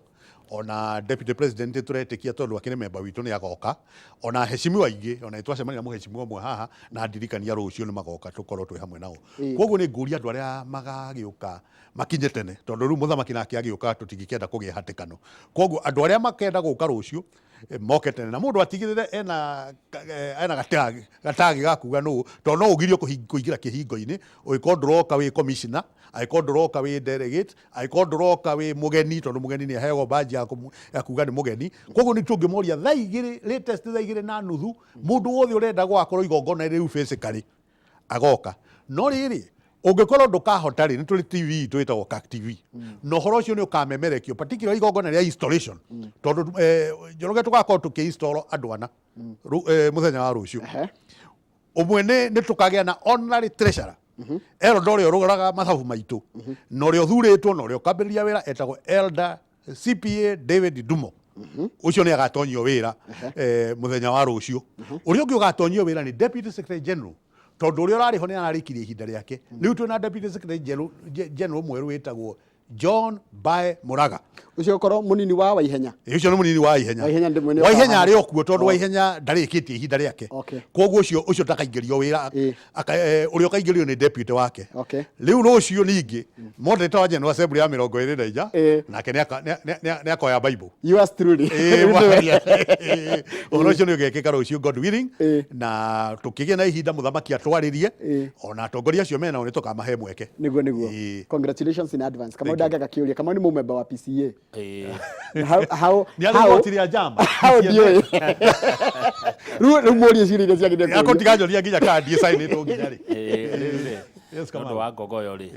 ona Deputy President nĩ tũretĩkia tondũ akĩrĩ memba witũ nĩ agoka, ona heshimiwa aingĩ, ona nĩ twacemania na mũheshimiwa ũmwe haha na ndirikania rũciũ nĩ magoka tũkorwo twĩ hamwe nao. Koguo nĩ ngũria andũ arĩa magagĩũka makinye tene, tondũ rĩu mũthamaki nake agĩũka tũtingĩkĩenda kũgĩa hatĩkano. Koguo andũ arĩa makenda gũka rũciũ moke tene, na mũndũ atigĩrĩre ena gatagi ga kuga nũ, tondũ no ũgirio kũingĩra kĩhingo-inĩ ũngĩkorwo ndũroka wĩ commissioner, angĩkorwo ndũroka wĩ delegate, angĩkorwo ndũroka wĩ mũgeni, tondũ mũgeni nĩ aheagwo badge ya kuga nĩ mũgeni. Koguo nĩ tũngĩmoria thaa igĩrĩ, latest thaa igĩrĩ na nuthu, mũndũ wothe ũrenda gũgakorwo igongona rĩu physically agoka. No rĩrĩ, ũngĩkorwo ndũkahota rĩ, nĩ tũrĩ TV itũ ĩtagwo CAC TV, na ũhoro ũcio nĩ ũkamemerekio, particularly igongona rĩa installation, tondũ Njoroge tũgakorwo tũkĩ-install andũ ana mũthenya wa rũciũ. Ũmwe nĩ tũkagĩa na honorary treasurer, elder ũrĩa ũroraga mathabu maitũ, na ũrĩa ũthurĩtwo na ũrĩa ũkambĩrĩria wĩra etagwo Elder CPA David Dumo. Ũcio nĩ agatonyio wĩra mũthenya wa rũciũ. Ũrĩa ũngĩ ũgatonyio wĩra nĩ Deputy Secretary General, tondũ ũrĩa ũrarĩ ho nĩ ararĩkirie ihinda rĩake. Rĩu twĩna Deputy Secretary General mwerũ wĩtagwo John Bae Muraga. Ũcio ũkorwo mũnini wa Waihenya. Ĩ, ũcio nĩ mũnini wa Waihenya. Waihenya ndĩ mwene Waihenya wa arĩ o kuo tondũ Oh. Waihenya ndarĩkĩtie ihinda rĩake. Okay. Koguo ũcio ndakaingĩrio wĩra, ũrĩa ũkaingĩrio nĩ deputy wake. Okay. Rĩu rũciũ ningĩ moderator wa General Assembly ya 24 nake nĩ akoya Bible. Yours truly. Ĩ, mwaria. Ĩ, ũhoro ũcio nĩ ũgekĩka rũciũ God willing, na tũkĩgĩe na ihinda mũthamaki atwarĩrie, ona atongoria acio menao nĩ tũkamahe mweke. Niguo niguo. Congratulations in advance. Kamau Thank you. ndangĩaga kĩũria. Kamau nĩ mũmemba wa PCA. How Nĩ arĩ igoti rĩa njamba. How ndiũĩ. Rĩu mũrie ciũria iria ciagĩrĩire Ako kũũrio. tiganjoria nginya kandi ĩcainĩtwo nginya rĩ. Rĩu rĩ, Yes, nĩ Kamau. ũndũ wa ngogoyo rĩ,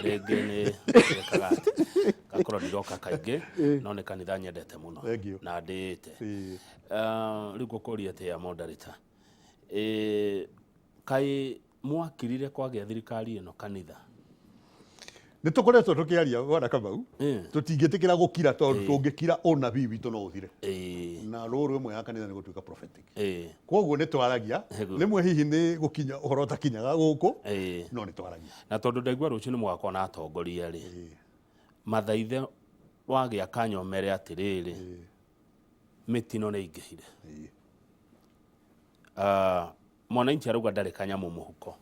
rĩngĩ nĩ ĩkaga atĩ ngakorwo ndiroka kaingĩ, no nĩ kanitha nyendete mũno Thank you. na ndĩĩte. Rĩu ngũkũria atĩa moderator, kaĩ mwakirire kwagĩa thirikari ĩno kanitha? Nĩ tũkoretwo tũkĩaria, Bwana Kamau, tũtingĩtĩkĩra gũkira, tondũ tũngĩkira ũnabii witũ no ũthire. Na rũrũ ĩmwe ya kanitha nĩ gũtuĩka prophetic. Koguo nĩ twaragia. Rĩmwe hihi nĩ gũkinya ũhoro ũtakinyaga gũkũ, no nĩ twaragia. Na tondũ ndaigua rũciũ nĩ mũgakorwo na atongoria rĩ, mathaithe wagĩa kanya ũmere atĩrĩrĩ, mĩtino nĩ ĩingĩhire. Mwananchi arauga ndarĩ kanyamũ mũhuko.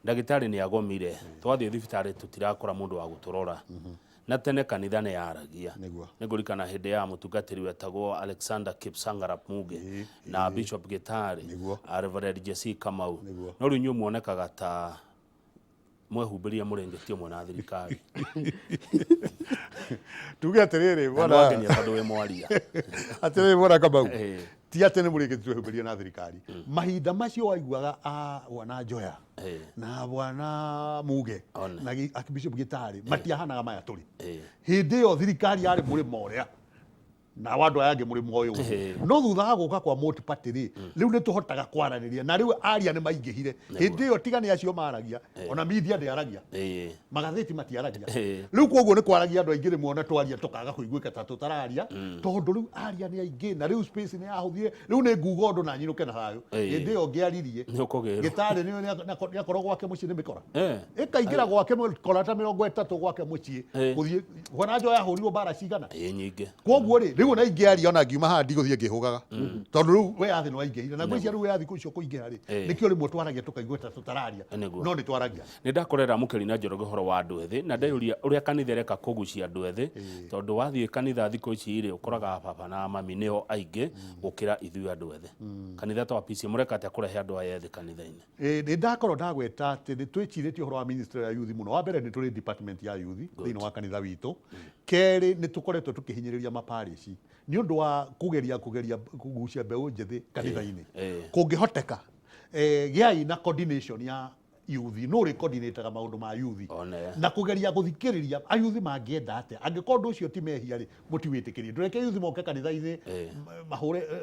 Ndagĩtarĩ nĩ agomire, twathiĩ thibitarĩ tũtirakora mũndũ wa gũtũrora. Na tene kanitha nĩ yaragia. Nĩ ngũririkana hĩndĩ ya mũtungatĩri wetagwo Alexander Kipsangarap Muge na Bishop Gĩtarĩ, Reverend Jesse Kamau. No rĩu inyuĩ muonekaga ta mwehumbĩrire mũrĩngĩti ũmwe na thirikari. Tuge atĩrĩrĩ, Na bwana nĩwangenia tondũ wĩ mwaria. Atĩrĩrĩ, bwana Kamau, ti atĩ nĩ mũrĩngĩti twehumbĩrire na thirikari. Mahinda macio waiguaga a bwana Njoya na bwana Muge One. na Archbishop Gĩtarĩ matiahanaga maya tũrĩ. Hĩndĩ ĩyo thirikari yarĩ mũrĩmo ũrĩa na andũ aya angĩ mũrĩmo ũyũ ũngĩ. No thutha wa gũka kwa multi party rĩ, rĩu nĩ tũhotaga kwaranĩria na rĩu aria nĩ maingĩhire. Hĩndĩ ĩyo tiga nĩ acio maragia, ona media ndĩaragia, magathĩti matiaragia. Rĩu koguo nĩ kwaragia andũ aingĩ, rĩmwe ona twaria tũkaga kũiguĩka ta tũtararia, tondũ rĩu aria nĩ aingĩ na rĩu space nĩ yahũthire. Rĩu nĩ nguga ũndũ na nyinũke na thayũ. Hĩndĩ ĩyo ngĩaririe, Nĩ ũkũgĩrwo. Gĩtarĩ nĩ akorwo gwake mũciĩ nĩ mĩkora ĩkaingĩra gwake mĩkora ta 30 gwake mũciĩ. Gũthiĩ bwana Njoya ahũrirwo mbara cigana? Ĩ, nyingĩ. Koguo rĩ, rĩu ona ingĩaria, ona ngiuma haha ndigũthiĩ ngĩhũgaga, tondũ rĩu wĩyathi nĩ waingĩhire, na ngwĩciria rĩu wĩyathi ũcio kũingĩha rĩ, nĩkĩo rĩmwe twaragia tũkaigua ta tũtararia, no nĩ twaragia. Nĩ ndakorera Mũkeri na Njoroge ũhoro wa andũ ethĩ, na ndeyũria ũrĩa kanitha ĩreka kũgucia andũ ethĩ, tondũ wathiĩ kanitha thikũ ici rĩ, ũkoraga baba na mami nĩo aingĩ gũkĩra ithuĩ andũ ethĩ. Kanitha ta wa PCEA mũreka atĩa kũrehe andũ aya ethĩ kanitha-inĩ? Ĩ, nĩ ndakorwo ndagweta atĩ nĩ twĩcirĩtie ũhoro wa ministry ya youth mũno. Wa mbere, nĩ tũrĩ department ya youth thĩinĩ wa kanitha witũ. Kerĩ, nĩ tũkoretwo tũkĩhinyĩrĩria maparishi nĩ ũndũ wa kũgeria kũgucia mbeũ njĩthĩ kanitha-inĩ. Kũngĩhoteka, gĩai na coordination ya youth, nũ ũrĩ coordinataga maũndũ ma youth na kũgeria gũthikĩrĩria ayuthi mangĩenda atĩa. Angĩkorwo ũndũ ũcio ti mehia rĩ, mũtiwĩtĩkĩrie. Ndũreke yuthi moke kanitha-inĩ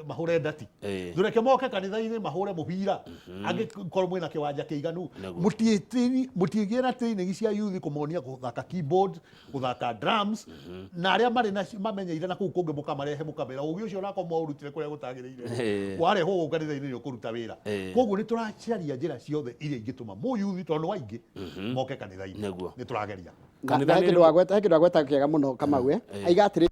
mahũre ndati, ndũreke moke kanitha-inĩ mahũre mũbira, angĩkorwo mwĩna kĩwanja kĩiganu. Mũtigĩe na training cia yuthi, kũmonia gũthaka keyboard, gũthaka drums, na arĩa marĩ na mamenyeire na kũu kũngĩ mũkamarehe, mũkamera ũgĩ ũcio onako mwaũrutire kũrĩa gũtagĩrĩire, warehwo gũkũ kanitha-inĩ nĩ ũkũruta wĩra. Koguo nĩ tũracaria njĩra ciothe iria ingĩtũma mũyuthi, tondũ nĩ waingĩ, moke kanitha-inĩ. Nĩ tũrageria. Na he kĩndũ wagweta kĩega mũno, Kamau, aiga atĩrĩ